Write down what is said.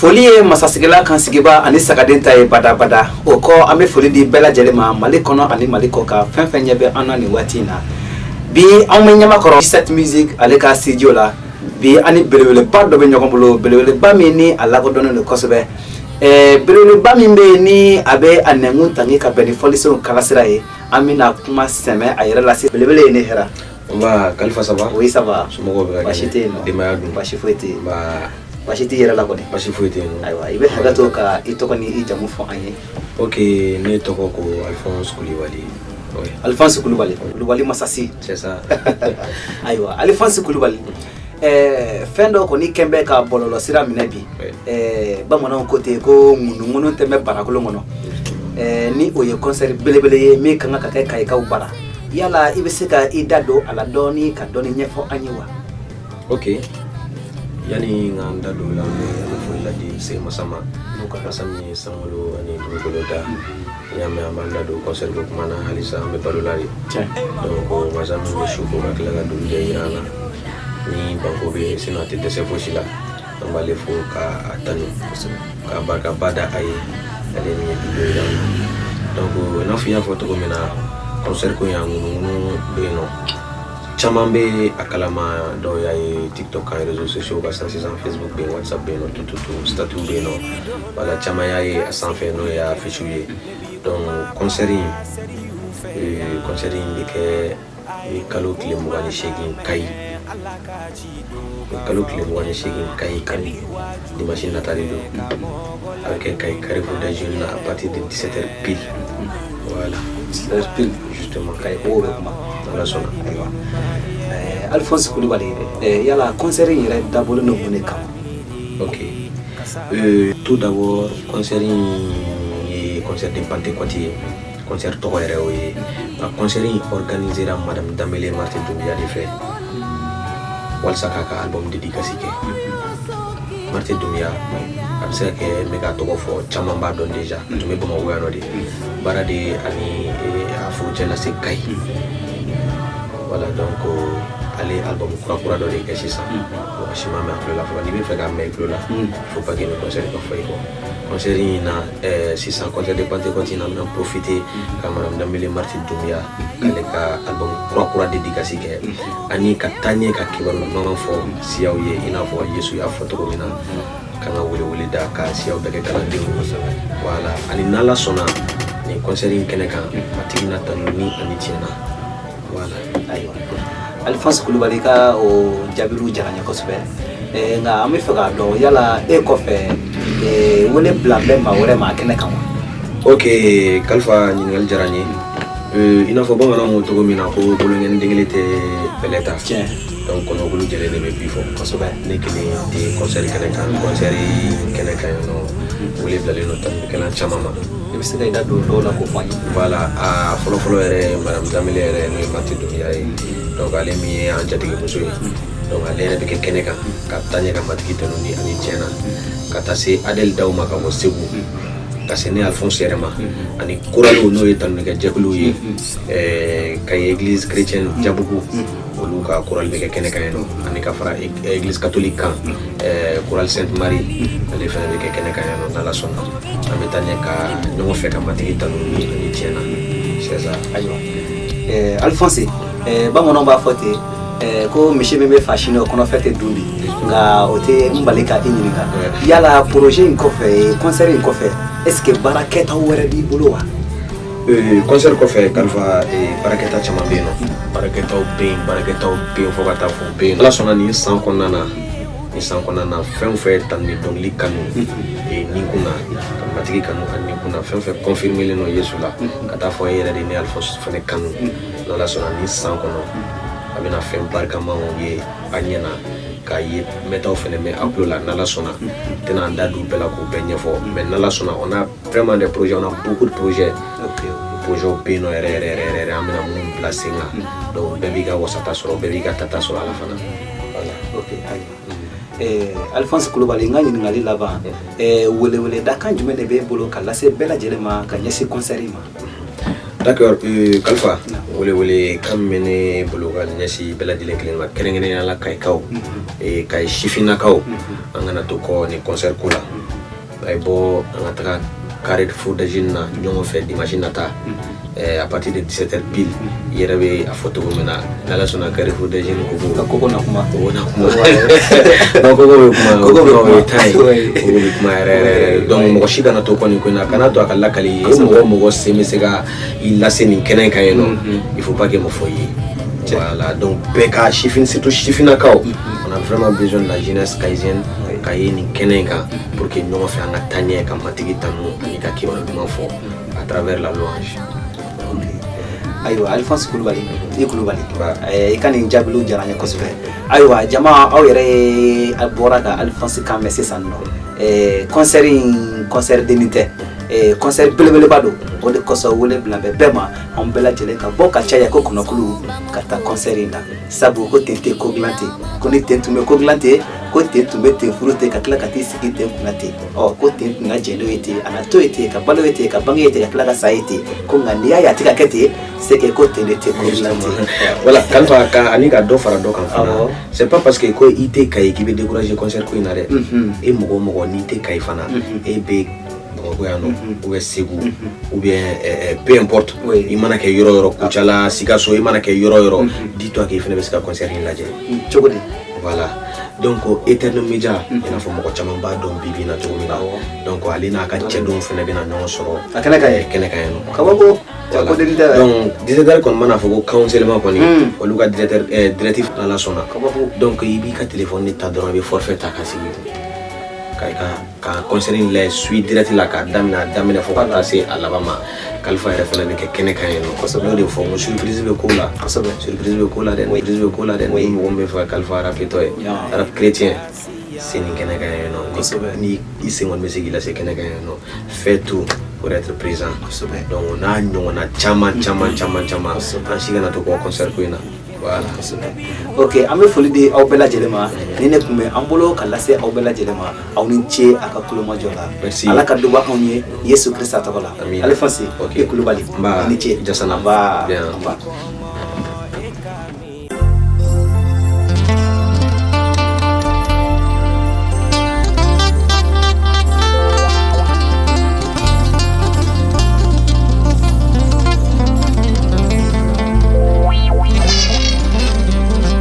Foli ye masasigila kan sigiba ani sagaden ta ye badabada. O kɔ, an bɛ foli di bɛɛ lajɛlen ma, Mali kɔnɔ ani Mali kɔ kan, fɛn fɛn ɲɛ bɛ an na nin waati in na. Bi, anw bɛ Ɲamakɔrɔ Set Music ale ka studio la. Bi, an ni belebeleba dɔ bɛ ɲɔgɔn bolo, belebeleba min ni a lakodɔnnen don kosɛbɛ, belebeleba min bɛ yen ni a bɛ a nɛnkun tangi ka bɛn ni fɔlisenw kalasira ye. An bɛna kuma sɛmɛ a yɛrɛ la. Belebele ye, ne hɛrɛ. Nba Kalifa, ça va? Oui, ça va. Somɔgɔw bɛ ka? Baasi tɛ yen nɔ. Denbaya dun? Baasi foyi tɛ yen. Nba. Baasi t'i yɛrɛ la kɔni? Baasi foyi tɛ yen nɔ. Ayiwa, i bɛ hakɛ to ka i tɔgɔ ni i jamu fɔ an ye. Ok, ne tɔgɔ ko Alphonse Kulibali. Oui. Alphonse Kulibali, Kulibali Masasi. C'est ça. Ayiwa, Alphonse Kulibali, fɛn dɔ kɔni kɛn bɛ ka bɔlɔlɔ sira minɛ bi. Bamananw ko ten ko ŋunuŋunu tɛ mɛn barakolon kɔnɔ. Ni o ye concert belebele ye min kan ka kɛ Kayikaw bara. Yala i bɛ se ka i da don a la dɔɔni ka dɔɔni ɲɛfɔ an ye wa? Ok, yani n ka n da don o la, an bɛ foli ladi se masa ma, masa min ye sankolo ani dugukolo da. N'i y'a mɛn an b'an da don concert ko kuma na, halisa an bɛ balo la de. Donc masa min bɛ su ko ka tila ka dugu jɛ yira an na ni banko bɛ yen, sinon a tɛ dɛsɛ fosi la. An b'ale fo k'a tanu, k'a barikaba da a ye, ale min ye bi don yira an na. Donc i n'a fɔ i y'a fɔ cogo min na, concert ko in, a ŋunuŋunu bɛ yen nɔ, caman bɛ a kalama. Dɔw y'a ye TikTok kan, réseaux sociaux kan sisan sisan, Facebook bɛ yen, WhatsApp bɛ yen nɔ, tout tout tout, statut bɛ yen nɔ. Voilà, caman y'a ye a sanfɛ, n'o y'a affiche ye. Donc concert in bɛ kɛ ni kalo tile 28 Kayi, ni kalo tile 28 Kayi, Kayi, dimanche nata de don. A bɛ kɛ Kayi, Carrefour des Jeunes na, à partir de 17h pile. Voilà. 17h pile. Justement. Kayi kow bɛ kuma. Ala sɔnna. Ayiwa, Alphonse Kulibali, yala concert in yɛrɛ dabɔlen don mun de kama? Ok. Tout d'abord, concert in ye concert de Pentecôte ye. Concert tɔgɔ yɛrɛ o ye. Nka concert in organisera Madame Dambélé Marthe Doumbia de fɛ walasa k'a ka album dédicace kɛ. Marthe Doumbia, a bɛ se ka kɛ n bɛ k'a tɔgɔ fɔ, caman b'a dɔn déjà. A tun bɛ Bamakɔ yan nɔ de. Baara de ani a furucɛ lase Kayi. Voilà, donc ale album kura kura dɔ de kɛ sisan. Mɔgɔ si ma mɛn a tulo la fɔlɔ. N'i bɛ fɛ k'a mɛn i tulo la, il faut pas que ni concert ka fɔ i kɔ. Concert in na, sisan concert de Pentecôte in na, an bɛna profiter ka Madame Dambélé Marthe Doumbia k'ale ka album kura kura dédicace kɛ, ani ka taa ɲɛ ka kibaru ɲuman fɔ siyaw ye, i n'a fɔ Yesu y'a fɔ cogo min na k'an ka wele da ka siyaw bɛɛ kɛ kalandenw ye. Voilà, ani n'Ala sɔnna, nin concert in kɛnɛ kan, matigi na tanu ni ani tiɲɛ na. Voilà. Ayiwa, Alphonse Kulibali, ka o jaabiriw diyara n ye kosɛbɛ. Nka an bɛ fɛ k'a dɔn, yala e kɔfɛ, wele bila bɛ maa wɛrɛ ma a kɛnɛ kan wa? Ok Kalifa, ɲininkali diyara n ye. I n'a fɔ bamananw ko cogo min na ko bolonkɛni den kelen tɛ bɛlɛ ta. Donc kɔnɔkulu jɛlen de bɛ bi fɔ. Ne kelen tɛ concert kɛnɛ kan. Concert kɛnɛ kan yan nɔ, wele bilalen don tanunikɛla caman ma. I bɛ se ka i da don dɔw la k'o fɔ an ye? Voilà, a fɔlɔ fɔlɔ yɛrɛ ye Madame Dambélé yɛrɛ, n'o ye Marthe Doumbia ye. Donc ale min ye an jatigimuso ye, donc ale yɛrɛ bɛ kɛ kɛnɛ kan ka taa ɲɛ ka matigi tanu ni ani tiɲɛ na, ka taa se Adèle Daw ma ka bɔ Segu, ka se ne Alphonse yɛrɛ ma, ani choralew, n'o ye tanunikɛ jɛkuluw ye, Kayi église chrétienne Jabugu, olu ka chorale bɛ kɛ kɛnɛ kan yen nɔ, ani ka fara église catholique kan, chorale Sainte Marie, ale fana bɛ kɛ kɛnɛ kan yen nɔ. N'Ala sɔnna, an bɛ taa ɲɛ ka ɲɔgɔn fɛ ka matigi tanu ni ani tiɲɛ na. C'est ça. Ayiwa, Alphonse, bamananw b'a fɔ ten ko misi min bɛ fa sini, o kɔnɔfɛn tɛ dun bi. Nka o tɛ n bali ka i ɲininka, yala projet in kɔfɛ, concert in kɔfɛ, est ce que baarakɛtaw wɛrɛ b'i bolo wa? Concert kɔfɛ, Kalifa, baarakɛta caman bɛ yen nɔ. Baarakɛtaw bɛ yen, baarakɛtaw bɛ yen, fo ka taa fɔ bɛ yen. Ala sɔnna, nin san kɔnɔna na, nin san kɔnɔna na, fɛn o fɛn tanu ni dɔnkili kanu nin kun na, ka matigi kanu ani nin kun na, fɛn o fɛn confirmé len don Yesu la, ka taa fɔ e yɛrɛ de ne Alphonse fɛnɛ kanu, n'Ala sɔnna, nin san kɔnɔ a bɛna fɛn barikamaw ye a ɲɛ na, k'a ye mɛtaw fɛnɛ mɛn a tulo la. N'Ala sɔnna, n tɛna an da don bɛɛ la k'o bɛɛ ɲɛfɔ, mais n'Ala sɔnna, on a vraiment des projets, on a beaucoup de projets. Projets bɛ yen nɔ yɛrɛ yɛrɛ yɛrɛ yɛrɛ, an bɛna minnu bila sen kan. Donc bɛɛ b'i ka wasata sɔrɔ, bɛɛ b'i ka tata sɔrɔ a la fana. Voilà. Ok, ayiwa, Alphonse Kulubali, n ka ɲininkali laban, weleweledakan jumɛn de b'e bolo ka lase bɛɛ lajɛlen ma ka ɲɛsin concert in ma? D'accord, Kalifa, wele kan min bɛ ne bolo ka ɲɛsin bɛɛ lajɛlen kelen ma, kɛrɛnkɛrɛnnenya la Kayikaw, Kayi sifinnakaw. An kana to kɔ ni concert ko la. A ye bɔ, an ka taga Carrefour des Jeunes na ɲɔgɔn fɛ dimanche nata, à partir de 17h pile. I yɛrɛ bɛ a fɔ cogo min na, n'Ala sɔnna, Carrefour des Jeunes koko Ka koko na kuma. Koko na kuma. Non, koko bɛ kuma. Koko bɛ o kuma. ye tan ye. Koko bɛ kuma yɛrɛ yɛrɛ yɛrɛ. Donc mɔgɔ si kana to kɔ nin ko in na, kana to a ka lakali ye. Mɔgɔ o mɔgɔ sen bɛ se ka i lase nin kɛnɛ kan yen nɔ, il faut pas que mɔ fɔ i ye. Voilà, donc bɛɛ ka sifin, surtout sifinnakaw, on a vraiment besoin de la jeunesse kayesienne ka ye nin kɛnɛ in kan pour que ɲɔgɔn fɛ an ka taa ɲɛ, ka Matigi tanu ani ka kibaru duman fɔ à travers la louange. Ayiwa, Alphonse Kulubali, i Kulubali. Ba. I ka nin jaabiliw diyara n ye kosɛbɛ. Ayiwa jama, aw yɛrɛ ye a bɔra ka Alphonse kan mɛn sisan nɔ. Concert in, concert dennin tɛ, concert belebeleba don. O de kosɔn wele bila bɛ bɛɛ ma, anw bɛɛ lajɛlen ka bɔ ka caya ko kɔnɔkulu ka taa concert in na, sabu ko ten tɛ ko dilan ten, ko ni ten tun bɛ ko dilan ten, ko ten tun bɛ ten furu ten, ka tila ka t'i sigi ten kunna ten. Ɔ ko ten tun ka jɛn n'o ye ten, a na to ye ten, ka balo ye ten, ka bange ye ten, ka tila ka sa ye ten. Ko nka n'i y'a ye a tɛ ka kɛ ten, c'est que ko ten de tɛ ko dilan ten. Voilà, Kalifa, ka ani ka dɔ fara dɔ kan fana. C'est pas parce que ko i tɛ Kayi k'i bɛ décourager concert ko in na dɛ. E mɔgɔ o mɔgɔ n'i tɛ Kayi fana, e bɛ Bamakɔ yan nɔ, ou bien Segu, ou bien peu importe, i mana kɛ yɔrɔ o yɔrɔ, Kucala, Sikaso, i mana kɛ yɔrɔ o yɔrɔ, dis-toi que i fana bɛ se ka concert in lajɛ. Cogo di? Voilà, donc Eternel Media, i n'a fɔ mɔgɔ caman b'a dɔn bi bi in na cogo min na, donc ale n'a ka cɛdenw fana bɛna ɲɔgɔn sɔrɔ A kɛnɛ kan yen. Kɛnɛ kan yen nɔ. Kabako. Voilà. Ko dennin tɛ dɛ. Donc 17 heures kɔni mana fɔ ko counselement kɔni, olu ka directeur directif, n'Ala sɔnna. Kabako. Donc i b'i ka téléphone ta dɔrɔn, i bɛ forfait ta ka sigi ka i ka ka concert in lajɛ suite direct la, k'a daminɛ a daminɛ fo ka taa se a laban ma. Kalifa yɛrɛ fana bɛ kɛ kɛnɛ kan yen nɔ. N y'o de fɔ n ko surprise bɛ ko la. Surprise bɛ ko la dɛ, surprise bɛ ko la dɛ. Ni mɔgɔ min bɛ fɛ ka Kalifa rapetɔ ye, rap chrétien, se nin kɛnɛ kan yen nɔ. Ni i sen kɔni bɛ se k'i lase kɛnɛ kan yen nɔ, fais tout pour être présent. Donc o n'a ɲɔgɔnna caman caman caman caman, an si kana to kɔ concert ko in na. Voilà. Ok, an bɛ foli di aw bɛɛ lajɛlen ma. Ni ne tun bɛ an bolo ka lase aw bɛɛ lajɛlen ma, aw ni ce a ka kulomajɔ la. Merci. Ala ka duba anw ye Yesu Kirista tɔgɔ la. Amina. Alphonse Ok. i Kulubali. Nba. I ni ce. Jasana. Nba. Bien. Nba.